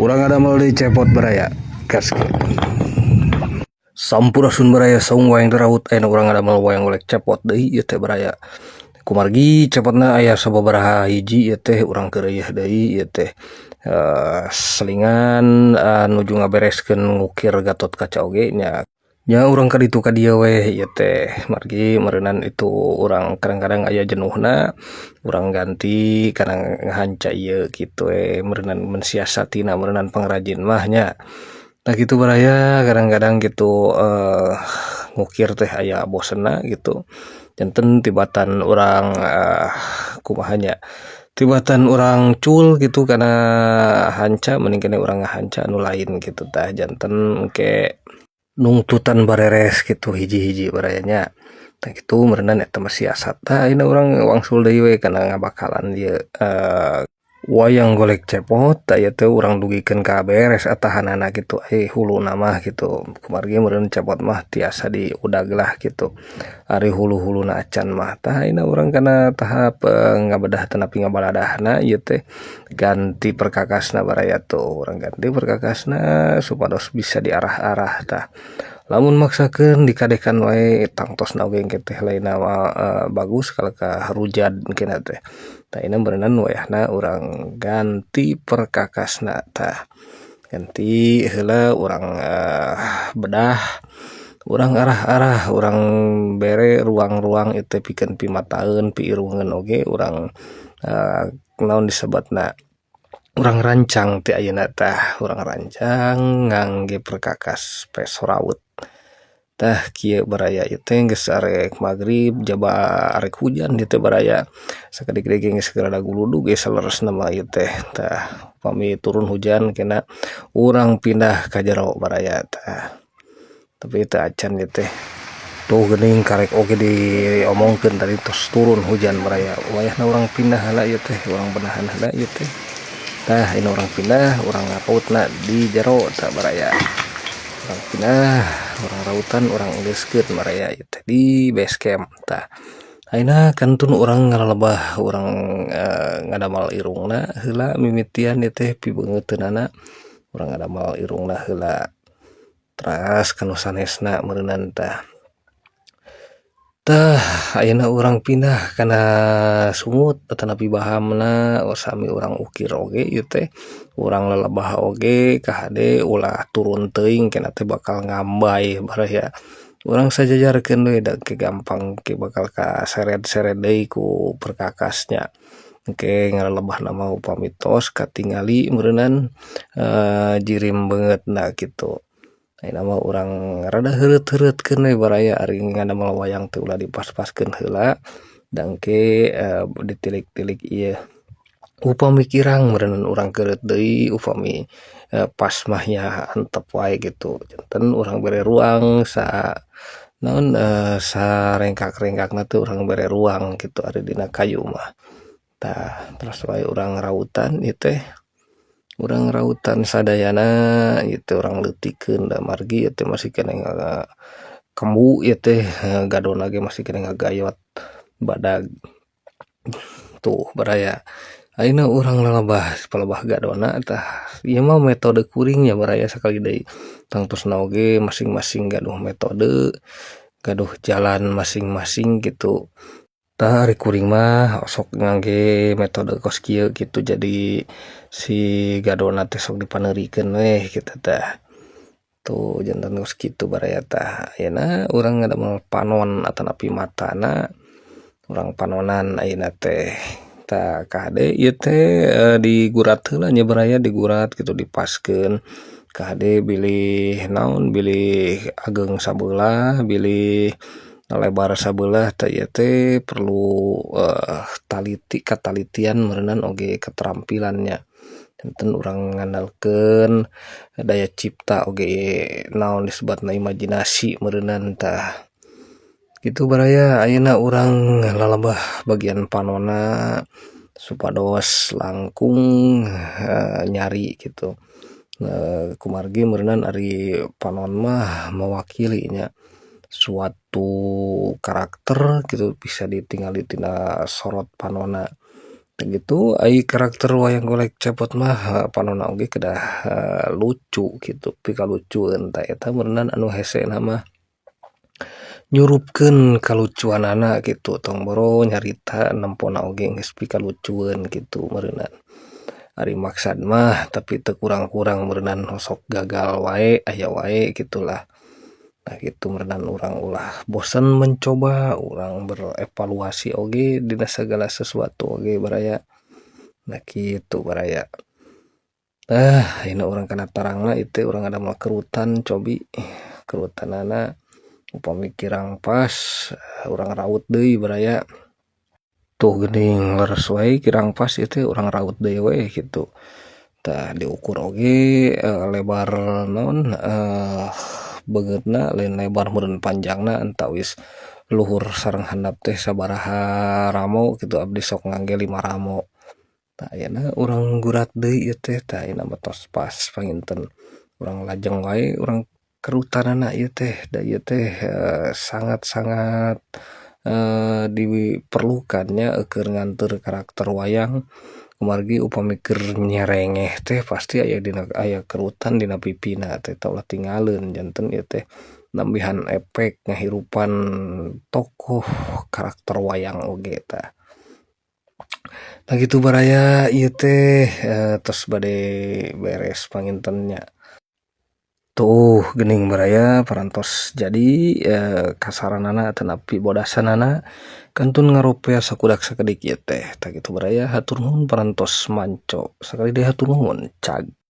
Urang ngadamel deui cepot, baraya. Gaskeun. Sampurasun, baraya. Saung wayang daraut. Ayeuna urang ngadamel wayang golek cepot deui ieu teh, baraya. Kumargi cepotna aya sababaraha hiji, ieu teh urang keureuy deui ieu teh. Selingan nuju ngabereskeun ngukir Gatot Kaca oge nya. Nya urang ka ditu ka dieu weh ieu teh, margi meureunan itu urang kadang-kadang aya jenuhna, urang ganti kana ngahanca ieu kitu we meureunan mensiasatina meureunan pangrajin mah nya. Tah kitu, baraya, kadang-kadang gitu ngukir teh aya bosenna gitu. Janten tibatan urang kumaha nya, tibatan urang cul gitu kana hanca, mending keneh urang ngahanca anu lain kitu tah, janten engke nungtutan bareres kitu hiji-hiji, baraya, nya. Tah kitu meureunan eta mah siasat. Tah, ayeuna urang wangsul deui we kana ngabakalan ieu wayang golek cepot. Tah, ieu teh urang dugikeun ka beres atahanana kitu, huluna mah kitu. Kumargi meureun cepot mah tiasa diudag lah kitu, ari hulu-huluna acan mah. Tah, ayeuna urang kana tahap ngabedah atanapi ngabaladahna ieu teh, ganti perkakasna, baraya. Tuh, urang ganti perkakasna supados bisa diarah-arah. Tah, lamun maksakeun dikadekan wae, tangtosna oge engke teh lainna bagus kalah ka rujad engkena teh. Tah, ayeuna meureunan wayahna urang ganti perkakasna. Tah, ganti heula, urang bedah, urang arah-arah, urang bere ruang-ruang ieu teh pikeun pimataeun, piirungeun oge urang naon disebatna, urang rancang ti ayeuna. Tah, urang rancang ngangge perkakas peso raut. Tah, kieu, baraya, ieu teh geus arek magrib, jaba arek hujan ieu teh, baraya. Sakedik deui geus rada guludug ge saleresna mah ieu teh. Tah, upami turun hujan kena urang pindah ka jero, baraya. Tah, tapi teu acan ieu teh. Tuh geuning, karek oge diomongkeun tadi tos turun hujan, baraya. Wayahna urang pindah heula ieu teh, urang benahan heula ieu teh. Tah, ini urang pindah, urang ngarautna di jero. Tah, baraya, urang pindah, urang rautan, urang enggeuskeun, baraya, ieu teh di base camp. Tah, ayeuna kantun urang ngalalebah, urang ngadamal irungna heula mimitian ieu teh, pibeungeuteunana urang ngadamal irungna heula, teras kanu sanesna meureunan. Tah, tah, ayeuna urang pindah kana sungut atanapi bahamna. Sami urang ukir oge ieu teh, urang lelebah oge. Kahade ulah turun teuing, kena teh bakal ngambay, baraya. Urang sajajarkeun we da engke gampang, engke bakal kaseret-seret deui ku perkakasnya engke ngalelebahna mah. Upami tos katingali meureunan jirim beungeutna kitu. Ayeuna mah urang rada heureut-heureutkeun we, baraya. Ari ngadamel wayang teh ulah dipas-paskeun heula da engke ditilik-tilik ieu. Upami kirang meureunan urang keureut deui, upami pas mah nya antep wae gitu. Janten urang bere ruang sa naon sarengkak-rengkakna teh urang bere ruang kitu ari dina kayu mah. Tah, terus wae urang rautan ieu teh, urang rautan sadayana ieu teh, urang leutikeun da margi ieu teh masih keneh kembu ieu teh, gadona ge masih keneh ngagayot badag. Tuh, baraya, ayeuna urang lalebah palebah gadona. Tah, ieu mah metode kuring nya, baraya. Sakali deui, tangtosna oge masing-masing gaduh metode, gaduh jalan masing-masing gitu. Tah, ari kuring mah sok ngangge metode kos kieu gitu, jadi si gadona teh sok dipaneurikeun weh kitu. Tah, tuh, janten kos kitu, baraya. Tah, ayeuna urang ngadamel panon atanapi matana, urang panonan ayeuna teh. Tah, kahade ieu teh digurat heula nya, baraya, digurat kitu, dipaskeun. Kahade bilih naon, bilih ageng sabelah, bilih lebar sabelah. Tah, ieu teh perlu taliti, katalitian meureunan oge keterampilannya. Janten urang ngandalkeun daya cipta oge naon disebutna imajinasi meureunan. Tah, kitu, baraya. Ayeuna urang lalebah bagian panonna supados langkung nyari kitu, kumargi meureunan ari panon mah mewakili nya suatu karakter gitu, bisa ditingali tina sorot panonna. Tah kitu ai karakter wayang golek Cepot mah panonna oge kedah lucu kitu, pikalucueun tah eta meureunan anu hesena mah nyurupkeun kalucuanana kitu, tong boro nyarita nempona oge geus pikalucueun kitu meureunan. Ari maksad mah tapi teu kurang-kurang meureunan sok gagal wae aya wae kitulah. Nah kitu meureunan urang ulah bosen mencoba, urang berevaluasi oge dina sagala sesuatu oge baraya. Nah kitu baraya. Tah ayeuna urang kana tarangna ieu teh urang ngadamel kerutan cobi, kerutanana upami kirang pas urang raut deui baraya. Tuh geuning leres wae kirang pas ieu teh urang raut deui we kitu. Tah diukur oge lebar naon beungeutna lain lebar meureun panjangna antawis luhur sareng handap teh sabaraha ramo kitu, abdi sok ngangge 5 ramo. Tah ayeuna urang gurat deui ieu teh, tah ayeuna mah tos pas panginten urang lajeng wae urang kerutanana ieu teh, da ieu teh sangat-sangat diperlukan nya keur nganteur karakter wayang kumargi upami keur nyerengeh teh pasti aya dina aya kerutan dina pipina teh, tah ulah tinggaleun janten ieu teh nambihan efek ngahirupan tokoh karakter wayang oge tah. Tah kitu baraya ieu teh tos bade beres panginten nya. Tuh geuning baraya parantos jadi kasaranana atanapi bodasanana kantun ngaropea sakudak sakedik ieu teh. Tah kitu baraya, hatur nuhun parantos manco, sakali deui hatur nuhun, cag.